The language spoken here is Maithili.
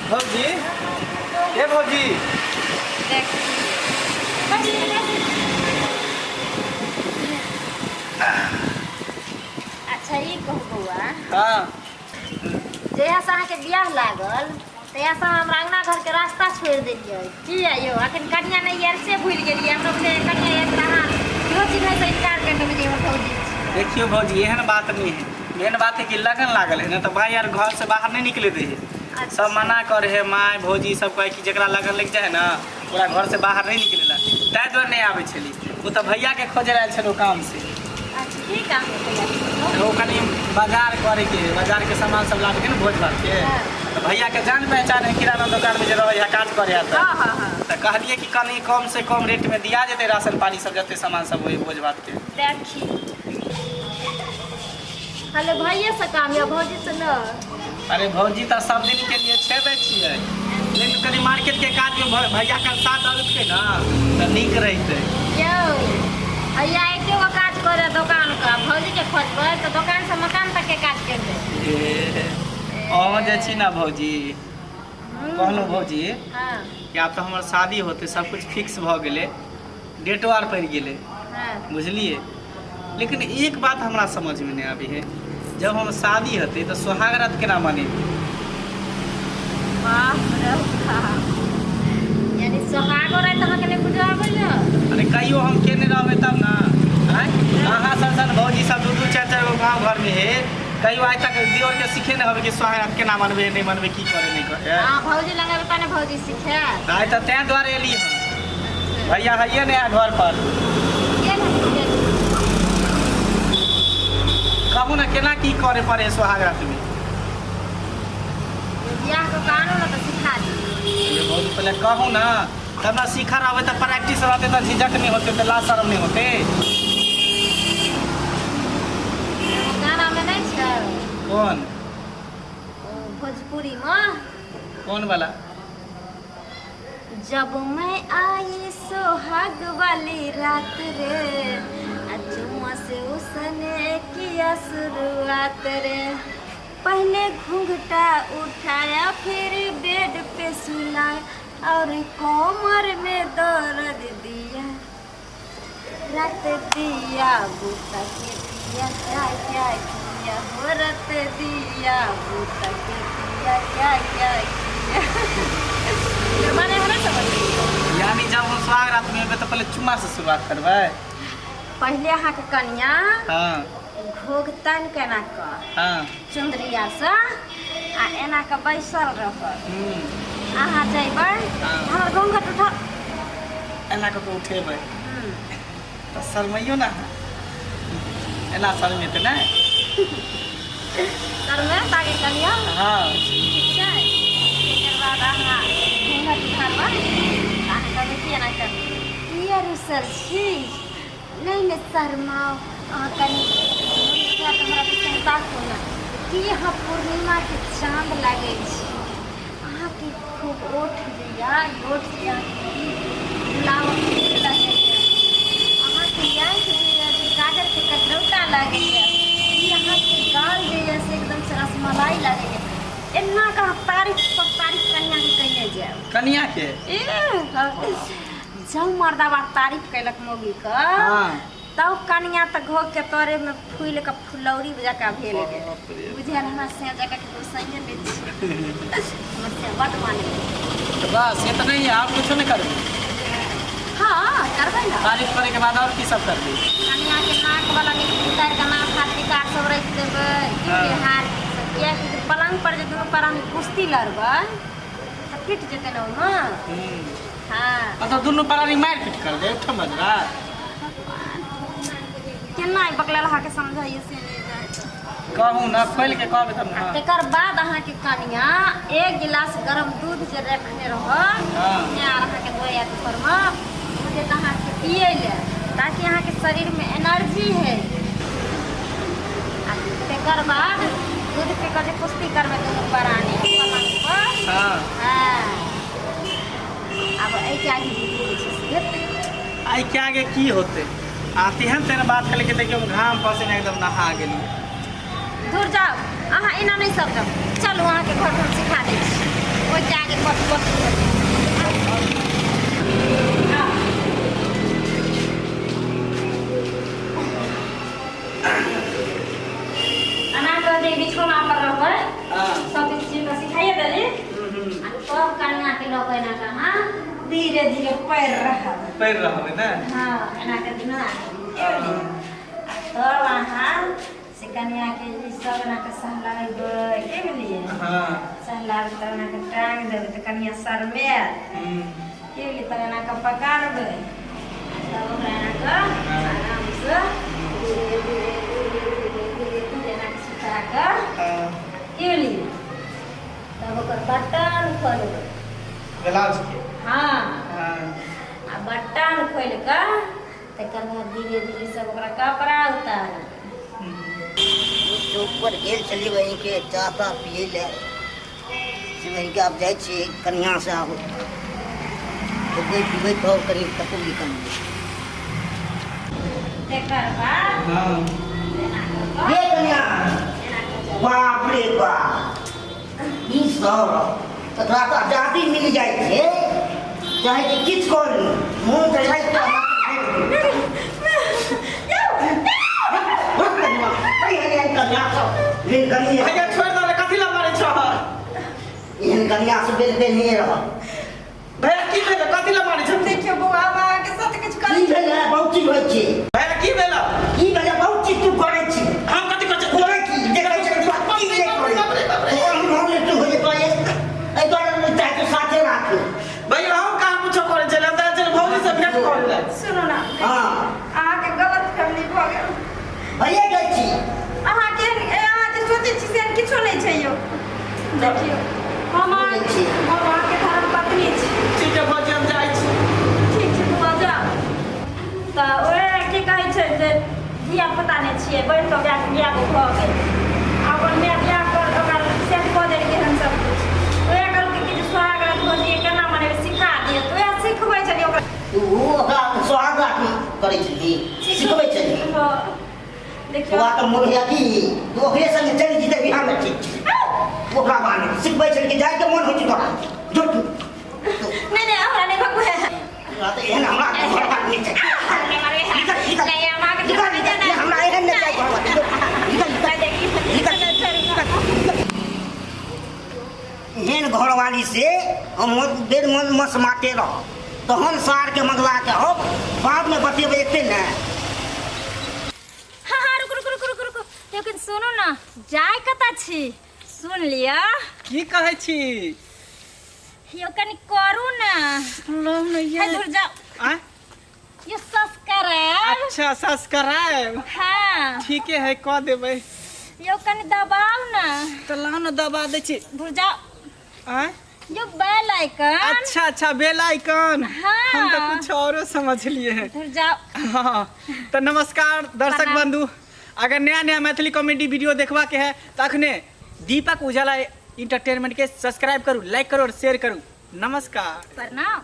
भौजी, ए भौजी। देख, अच्छा ई कहू बौआ। हाँ। जहिया से अहाँके बियाह लागल तहिया से अहाँ हमरा अङ्गना घरके रास्ता छोड़ि देलियै। की यौ, अखन कनिया नहि आयल से भूलि गेलियै? हमरा बुझाइए कनिया आयल तऽ अहाँ इहो चिन्हैसँ इनकार करि देबै जे हमर भौजी छी। देखियो भौजी, एहन बात नहीं है। मेन बात है कि लगन लागल है ना, तो भाई यार घर से बाहर नहीं निकले दे है। सब मना करे है, माय भौजी सब कहे कि जकरा लगन लग जाए ना ओकरा घर से बाहर नहीं निकलेला, ताहि दुआरे नहीं आबै छली। ओ तऽ भैया के खोजे आयल छल काम से। अच्छा, की काम है भैया? ओ कनि बाजार करे के है, बाजार के सामान सब लाबे के ने भोज भात के। तऽ भैया के जान पहचान है किराना दुकान में जे रहे है, काज करे है। तऽ हाँ हाँ हाँ तऽ कहलिए कि कनि कम से कम रेट में दिया जेतै राशन पानी सब, जते सामान सब होय भोज भात के। देखी, खाली भैये से काम या भौजी से न? अरे भौजी तऽ सब दिन के लिए छेबे छियै, लेकिन कनि मार्केट के काज में भैया के साथ अबितै ना तऽ नीक रहितै। यौ, भैया एके गो काज करे दोकान का, भौजी के खोजबै तऽ दोकान से मकान तक के काज कर दे। ए, अहाँ जे छी ना भौजी, कहलहुँ भौजी कि आब तऽ हमर शादी होतै, सब कुछ फिक्स भऽ गेलै, डेटो आर पड़ि गेलै। बुझलियै, लेकिन एक बात हमरा समझमे नहि आबै है, जब हम शादी हेतै तऽ सोहाग रात केना मनेबै? बाप रे बाप, यानी सोहागो राति अहाँके नहि बुझऽ आबैया? अरे कहियो हम केने रहबै तब ने। आँय, अहाँ सन सन भौजी सब दू दू चारि चारि गो गाँव घरमे हे, कहियो आइ तक दियोरके सिखे नहि होबै कि सोहाग रात केना मनबै, नहि मनबै, की करे नहि करे। अहाँ भौजी लग एबै तब ने भौजी सिखायत। आइ तऽ तें दुआरे एली हँ, भैया हइए नहि है घर पर। गेल हथिन, गेल। कहू ने, केना की करे पड़े है सोहाग रात में? बियाह कऽ के आनू ने तऽ सिखा दी। ये भौजी, पहले कहू ना तब ना सीखा रहबै, तऽ प्रैक्टिस रहतै, तऽ झिझक नहि होतै, तऽ लाज शरम नहि होतै। एगो गानामे नहि छै? कोन? ओ भोजपुरीमे। कोन वाला? जब मैं आई सोहाग वाली रात रे, आ चुम्मा से उसने किया शुरुआत रे, पहले घूंघटा उठाया फिर बेड पे सुलाया और कोमर में दर्द दिया, रात दिया बूता के दिया क्या क्या किया हो, रत दिया बूता के दिया क्या क्या किया। एकर माने हमरा समझ नहीं। यानी जब हम सुहाग रात में एबै तऽ पहले चुम्मा से शुरुआत करबै? पहिले अहाँके कनिया घोघ तानि के एना कऽ चुन्दरिया से आ एना कऽ बैसल रहत। अहाँ जइबै, हमर घूंघट उठा। एना कऽ के उठेबै तऽ शरमैयो ना, एना शरमेतै नहि? शरमे ताके कनिया। ठीक छै, एकर बाद अहाँ घूंघट उठाबै, अहाँ कहबै कि एना कर किया रुसल छी? नहि नहि, शरमाउ अहाँ कनि उठा कऽ हमरा दिसन ताकू ने, की अहाँ पूर्णिमाके चाँद लागै छी। अहाँके खूब ओठ जे यऽ, ई ओठ जे अहाँके की गुलाबक फूल लगैए। अहाँके आँखि जे यऽ से काजरके कजरौटा लागैए। ई अहाँके गाल जे यऽ से एकदमसँ रसमलाई लागैए। एना कऽ अहाँ तारीफ पर तारीफ कनिआँके कयने जायब। कनिआँके? ए जब मर्दाबा तारीफ कयलक मौगीके तब कनिया तऽ घोघ के तरे में फूल के फुलौरी जकाँ भेल गेल। बाप रे। बुझायल हमरा से जकाँ ककरो संगे नहि छी, हमर से बड मानै। तऽ बस इतना ही है, और कुछो नहीं करबै? हाँ, करबै ने। तारीफ करे के बाद और की सब करबै? कनिया के नाक वाला नीक उतारि के नाक हाथ निकाल सब राखि देबै। की हार सब, कियाकि जे पलंग पर जे दुनू प्राणी कुश्ती लड़बै तऽ पिट जेतै ने ओहिमे। मतलब दुनू प्राणी मारि पीट कर दे ठम बजरा? केना ई बकलेल अहाँके समझाइए से नहि जाय। कहू ना, खोलि के कहबै तब ना। तेकर बाद अहाँके कनिया एक गिलास गरम दूध जे रखने रहत आर अहाँके धोया घरमे, ओ देत अहाँके पियै लए ताकि अहाँके शरीरमे एनर्जी है। आ तेकर बाद दूध पी कऽ जे कुश्ती करबै दुनू प्राणी पलंग पर। आब एहिके आगे जे की होइ छै से हेतै। आइ के आगे की होतै? आ तेहन तेहन बात कहले कि देखियौ, हम घाम पसीना एकदम नहा गेलियै। दूर जाउ, अहाँ एना नहि समझब। चलू, अहाँके घर हम सिखा दै छी। ओहि जाके कट कट। एना कऽ जे बिछौना पर रहबै। हाँ। सब चीज तऽ सिखाइए देली। आ तब कनिया के लऽ कऽ एना कऽ अहाँ धीरे धीरे पैर रहब। पैर रहबै ने? हाँ, एना कऽ दिना आ तब अहाँ से कनिया के ई सब एना कऽ सहलाबै, के बुझलियै? हाँ। सहलाबै तब एना कऽ टांग देबै तऽ कनिया शरमायत। के बुझलियै? तब एना कऽ पकड़बै, तब ओकरा एना कऽ आरामसँ धीरे धीरे धीरे धीरे धीरे धीरे एना कऽ सुता कऽ, की बुझलियै, तब ओकर बटन खोलबै। ब्लाउज के? हाँ। हाँ। आ बटन खोलि कऽ तकर बाद धीरे धीरे सब ओकरा कपड़ा उतारबै। चौक पर गेल छलियै बहिनके चाह ताह पियै लए से बहिनके आब जाइ छियै कनिआँ से आब खेबै पीबै तब कनि कतहु निकलबै। तकर बाद हाँ। एना कऽ कऽ ये कनिआँ, एना कऽ चलबै। बाप रे बाप, ई सब तकरा तऽ आजादी मिल जाइ छै, चाहे कि किछु कऽ ली, मोन तऽ लागि कऽ भैया, छोड़ि दे, कथी लए मारै छह? एहन कनिया से बेल बेल नहि रह। भैया, की भेल? कथी लए मारै छह? देखियौ बौआ, हम अहाँके साथ किछु की करै भेल है? बहुत चीज होइ छै। भैया, की भेल? की भेल है? बहुत चीज तू करै छी। हम कथी करै छी? करै की देखै छी तू की नहि करै। बाप रे, बाप रे। तोरा हम नहि तू होइ तोरा एहि दुआरे नहि चाहे तू साथे राखू। भैया, हम कहाँ कुछो करै छलियै? हम तऽ आयल छलियै भौजी से भेंट करै लए। सुनू ने। हाँ। अहाँके गलत फैमिली भऽ गेल। भैया जाइ छी। अहाँके अहाँ जे सोचै छी से किछो नहि छै यौ। देखियौ, हम बुझै छी। हम अहाँके धर्म पत्नी छी। ठीक है भौजी, हम जाइ छी। ठीक छै बौआ, जाउ। तऽ ओएह की कहै छै जे धिया पुता नहि छियै, बढ़ि कऽ बियाह बियाह भऽ गेल आ ओकर माय बियाह कर ओकरा सेट कऽ देलकै हन सब किछु। ओएह कहलकै कि जे सोहाग रात भौजी केना मनेबै, सिखा दिअ। तऽ ओएह सिखबै छलियै ओकरा। तू ओकरा सोहाग रात करै छलही, सिखबै छलही? हँ, देखियौ। तोरा तऽ मोन होइया कि तू ओकरे संगे चलि जेतै बिहारमे, ठीक छै। तू ओकरा बारे सिखबै छलही कि जाइके मोन होइ छै तोरा? जो तू। नहि नहि, हमरा नहि भगबै। तोरा तऽ एहन हमरा घर बार नहि छै। निकल, निकल। नहि, हम अहाँके निकल, निकल। नहि, हमरा एहन नहि चाही घर बार। निकल, निकल, निकल, निकल। एहन घरवाली से हम बेर मन मस माटे रह तहन सारके मंगला के हम बादमे बतेबै एते ने। हाँ हाँ, रुक रुक रुक रुक रुक। लेकिन सुनू ने, जाय कतऽ छी? सुन लिअ। की कहै छी? यौ, कनि करू ने। लौ ने। हे, दूर जाउ। आँय? ये सब्सक्राइब। अच्छा, सब्सक्राइब। हाँ। ठीके है, कऽ देबै। यौ, कनि दबाउ ने। तऽ लाउ ने, दबा दै छी। दूर जाउ। आँय? यो बेल आइकन। अच्छा अच्छा, बेल आइकन। हाँ। हम तो कुछ औरो समझ लिए हैं। दूर जाओ। हाँ, तो नमस्कार दर्शक प्रणाम। बंधु, अगर नया नया मैथिली कॉमेडी वीडियो देखवा के है तो अखने दीपक उजाला इंटरटेनमेंट के सब्सक्राइब करू, लाइक करू और शेयर करू। नमस्कार। प्रणाम।